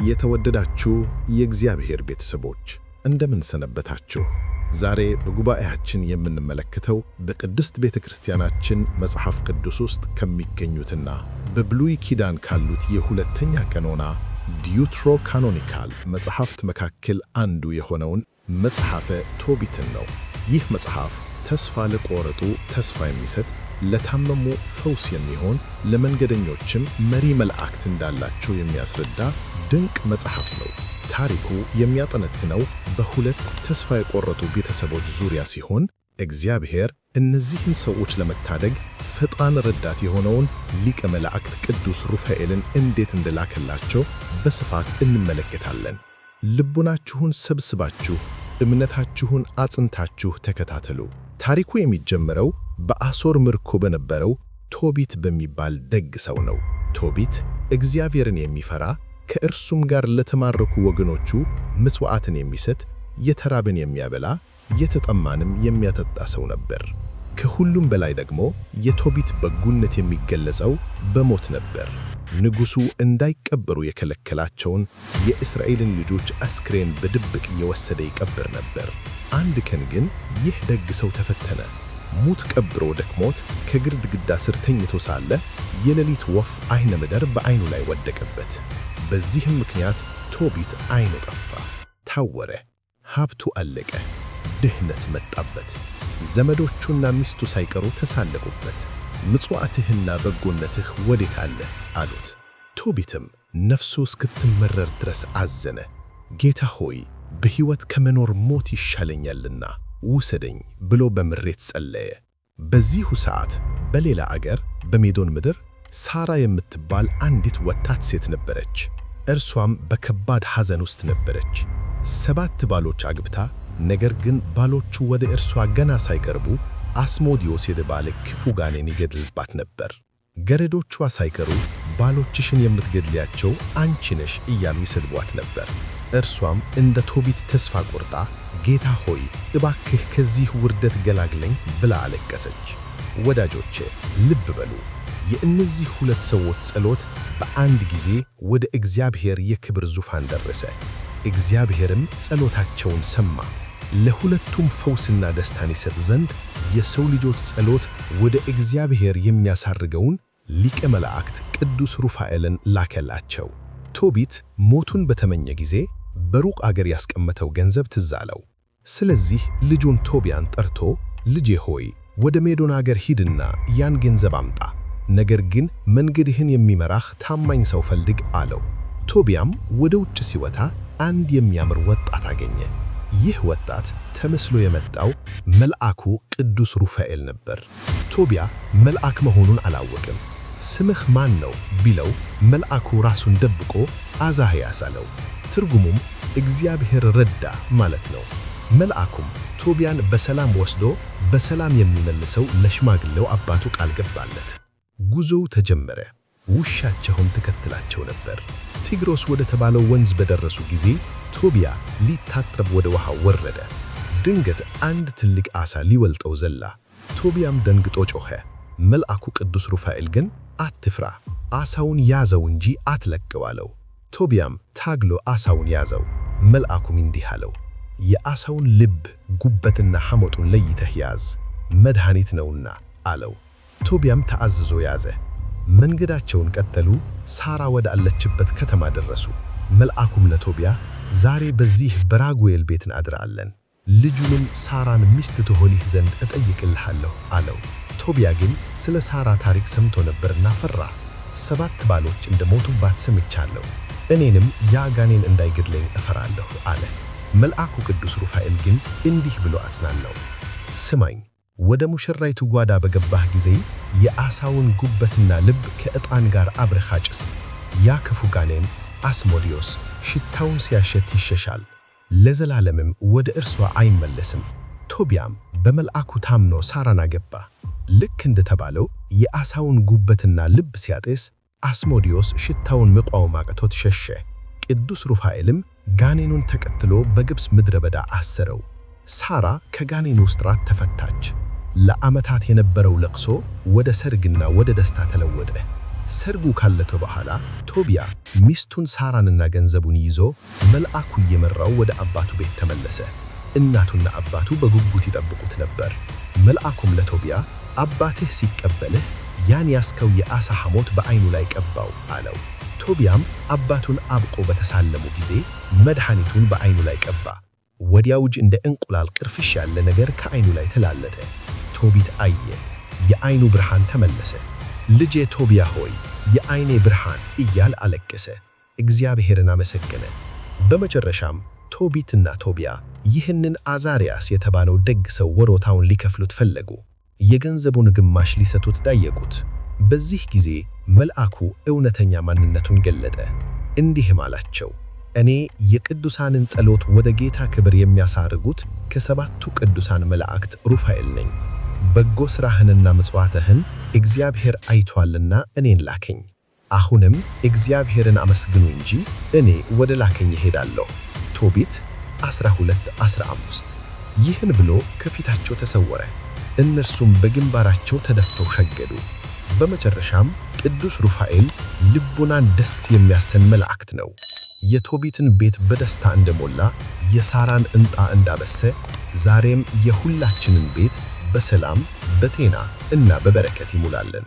የተወደዳችሁ የእግዚአብሔር ቤተሰቦች እንደምን ሰነበታችሁ? ዛሬ በጉባኤያችን የምንመለከተው በቅድስት ቤተ ክርስቲያናችን መጽሐፍ ቅዱስ ውስጥ ከሚገኙትና በብሉይ ኪዳን ካሉት የሁለተኛ ቀኖና deuterocanonical መጽሐፍት መካከል አንዱ የሆነውን መጽሐፈ ቶቢትን ነው። ይህ መጽሐፍ ተስፋ ለቆረጡ ተስፋ የሚሰጥ፣ ለታመሙ ፈውስ የሚሆን፣ ለመንገደኞችም መሪ መላእክት እንዳላቸው የሚያስረዳ ድንቅ መጽሐፍ ነው። ታሪኩ የሚያጠነጥነው በሁለት ተስፋ የቆረጡ ቤተሰቦች ዙሪያ ሲሆን እግዚአብሔር እነዚህን ሰዎች ለመታደግ ፈጣን ረዳት የሆነውን ሊቀ መላእክት ቅዱስ ሩፋኤልን እንዴት እንደላከላቸው በስፋት እንመለከታለን። ልቡናችሁን ሰብስባችሁ እምነታችሁን አጽንታችሁ ተከታተሉ። ታሪኩ የሚጀምረው በአሦር ምርኮ በነበረው ቶቢት በሚባል ደግ ሰው ነው። ቶቢት እግዚአብሔርን የሚፈራ፣ ከእርሱም ጋር ለተማረኩ ወገኖቹ ምጽዋትን የሚሰጥ፣ የተራብን የሚያበላ፣ የተጠማንም የሚያጠጣ ሰው ነበር። ከሁሉም በላይ ደግሞ የቶቢት በጎነት የሚገለጸው በሞት ነበር። ንጉሡ እንዳይቀበሩ የከለከላቸውን የእስራኤልን ልጆች አስክሬን በድብቅ እየወሰደ ይቀብር ነበር። አንድ ቀን ግን ይህ ደግ ሰው ተፈተነ። ሙት ቀብሮ ደክሞት ከግድግዳ ስር ተኝቶ ሳለ የሌሊት ወፍ አይነ ምድር በአይኑ ላይ ወደቀበት። በዚህም ምክንያት ቶቢት አይኑ ጠፋ፣ ታወረ፣ ሀብቱ አለቀ፣ ድህነት መጣበት። ዘመዶቹና ሚስቱ ሳይቀሩ ተሳለቁበት። ምጽዋትህና በጎነትህ ወዴት አለ አሉት። ቶቢትም ነፍሱ እስክትመረር ድረስ አዘነ። ጌታ ሆይ፣ በሕይወት ከመኖር ሞት ይሻለኛልና ውሰደኝ ብሎ በምሬት ጸለየ። በዚሁ ሰዓት በሌላ አገር በሜዶን ምድር ሳራ የምትባል አንዲት ወጣት ሴት ነበረች። እርሷም በከባድ ሐዘን ውስጥ ነበረች። 7 ባሎች አግብታ፣ ነገር ግን ባሎቹ ወደ እርሷ ገና ሳይቀርቡ አስሞዲዮስ የተባለ ክፉ ጋኔን ይገድልባት ነበር። ገረዶቿ ሳይቀሩ ባሎችሽን የምትገድሊያቸው አንቺ ነሽ እያሉ ይሰድቧት ነበር። እርሷም እንደ ቶቢት ተስፋ ቆርጣ ጌታ ሆይ፣ እባክህ ከዚህ ውርደት ገላግለኝ ብላ አለቀሰች። ወዳጆቼ ልብ በሉ፣ የእነዚህ ሁለት ሰዎች ጸሎት በአንድ ጊዜ ወደ እግዚአብሔር የክብር ዙፋን ደረሰ። እግዚአብሔርም ጸሎታቸውን ሰማ። ለሁለቱም ፈውስና ደስታን ይሰጥ ዘንድ የሰው ልጆች ጸሎት ወደ እግዚአብሔር የሚያሳርገውን ሊቀ መላእክት ቅዱስ ሩፋኤልን ላከላቸው። ቶቢት ሞቱን በተመኘ ጊዜ በሩቅ አገር ያስቀመጠው ገንዘብ ትዝ አለው። ስለዚህ ልጁን ቶቢያን ጠርቶ ልጄ ሆይ፣ ወደ ሜዶን አገር ሂድና ያን ገንዘብ አምጣ፣ ነገር ግን መንገድህን የሚመራህ ታማኝ ሰው ፈልግ አለው። ቶቢያም ወደ ውጭ ሲወጣ አንድ የሚያምር ወጣት አገኘ። ይህ ወጣት ተመስሎ የመጣው መልአኩ ቅዱስ ሩፋኤል ነበር። ቶቢያ መልአክ መሆኑን አላወቅም። ስምህ ማን ነው ቢለው መልአኩ ራሱን ደብቆ አዛህያስ አለው። ትርጉሙም እግዚአብሔር ረዳ ማለት ነው። መልአኩም ቶቢያን በሰላም ወስዶ በሰላም የሚመልሰው ለሽማግሌው አባቱ ቃል ገባለት። ጉዞው ተጀመረ። ውሻቸውም ተከትላቸው ነበር። ቲግሮስ ወደ ተባለው ወንዝ በደረሱ ጊዜ ቶቢያ ሊታጠብ ወደ ውሃው ወረደ። ድንገት አንድ ትልቅ ዓሣ ሊወልጠው ዘላ። ቶቢያም ደንግጦ ጮኸ። መልአኩ ቅዱስ ሩፋኤል ግን አትፍራ፣ ዓሣውን ያዘው እንጂ አትለቀው አለው። ቶቢያም ታግሎ ዓሣውን ያዘው። መልአኩም እንዲህ አለው፣ የዓሣውን ልብ፣ ጉበትና ሐሞቱን ለይተህ ያዝ፣ መድኃኒት ነውና አለው። ቶቢያም ተአዝዞ ያዘ። መንገዳቸውን ቀጠሉ። ሳራ ወዳለችበት ከተማ ደረሱ። መልአኩም ለቶቢያ ዛሬ በዚህ በራጉኤል ቤት እናድራለን፣ ልጁንም ሳራን ሚስት ትሆንህ ዘንድ እጠይቅልሃለሁ አለው። ቶቢያ ግን ስለ ሳራ ታሪክ ሰምቶ ነበርና ፈራ። 7 ባሎች እንደሞቱባት ሰምቻለሁ፣ እኔንም ያ ጋኔን እንዳይገድለኝ እፈራለሁ አለ። መልአኩ ቅዱስ ሩፋኤል ግን እንዲህ ብሎ አጽናናው። ስማኝ፣ ወደ ሙሽራይቱ ጓዳ በገባህ ጊዜ የዓሣውን ጉበትና ልብ ከዕጣን ጋር አብረህ አጭስ። ያ ክፉ ጋኔን አስሞዲዮስ ሽታውን ሲያሸት ይሸሻል፣ ለዘላለምም ወደ እርሷ አይመለስም። ቶቢያም በመልአኩ ታምኖ ሳራን አገባ። ልክ እንደተባለው የዓሣውን ጉበትና ልብ ሲያጤስ አስሞዲዮስ ሽታውን መቋወም አቅቶት ሸሸ። ቅዱስ ሩፋኤልም ጋኔኑን ተከትሎ በግብፅ ምድረ በዳ አሰረው። ሳራ ከጋኔኑ እስራት ተፈታች። ለዓመታት የነበረው ለቅሶ ወደ ሰርግና ወደ ደስታ ተለወጠ። ሰርጉ ካለፈ በኋላ ቶቢያ ሚስቱን ሳራንና ገንዘቡን ይዞ መልአኩ እየመራው ወደ አባቱ ቤት ተመለሰ። እናቱና አባቱ በጉጉት ይጠብቁት ነበር። መልአኩም ለቶቢያ አባትህ ሲቀበልህ ያን ያስከው የዓሣ ሐሞት በዓይኑ ላይ ቀባው አለው። ቶቢያም አባቱን አብቆ በተሳለሙ ጊዜ መድኃኒቱን በዓይኑ ላይ ቀባ። ወዲያው እንደ እንቁላል ቅርፍሽ ያለ ነገር ከዓይኑ ላይ ተላለጠ። ቶቢት አየ፣ የዓይኑ ብርሃን ተመለሰ። ልጄ ቶቢያ ሆይ የዓይኔ ብርሃን እያለ አለቀሰ፣ እግዚአብሔርን አመሰገነ። በመጨረሻም ቶቢትና ቶቢያ ይህንን አዛርያስ የተባለው ደግ ሰው ወሮታውን ሊከፍሉት ፈለጉ። የገንዘቡን ግማሽ ሊሰጡት ጠየቁት። በዚህ ጊዜ መልአኩ እውነተኛ ማንነቱን ገለጠ። እንዲህም አላቸው፣ እኔ የቅዱሳንን ጸሎት ወደ ጌታ ክብር የሚያሳርጉት ከሰባቱ ቅዱሳን መላእክት ሩፋኤል ነኝ። በጎ ሥራህንና ምጽዋትህን እግዚአብሔር አይቷልና እኔን ላከኝ። አሁንም እግዚአብሔርን አመስግኑ እንጂ እኔ ወደ ላከኝ እሄዳለሁ። ቶቢት 12:15። ይህን ብሎ ከፊታቸው ተሰወረ። እነርሱም በግንባራቸው ተደፍተው ሰገዱ። በመጨረሻም ቅዱስ ሩፋኤል ልቡናን ደስ የሚያሰኝ መላእክት ነው። የቶቢትን ቤት በደስታ እንደሞላ፣ የሳራን እንጣ እንዳበሰ፣ ዛሬም የሁላችንን ቤት በሰላም፣ በጤና እና በበረከት ይሙላልን።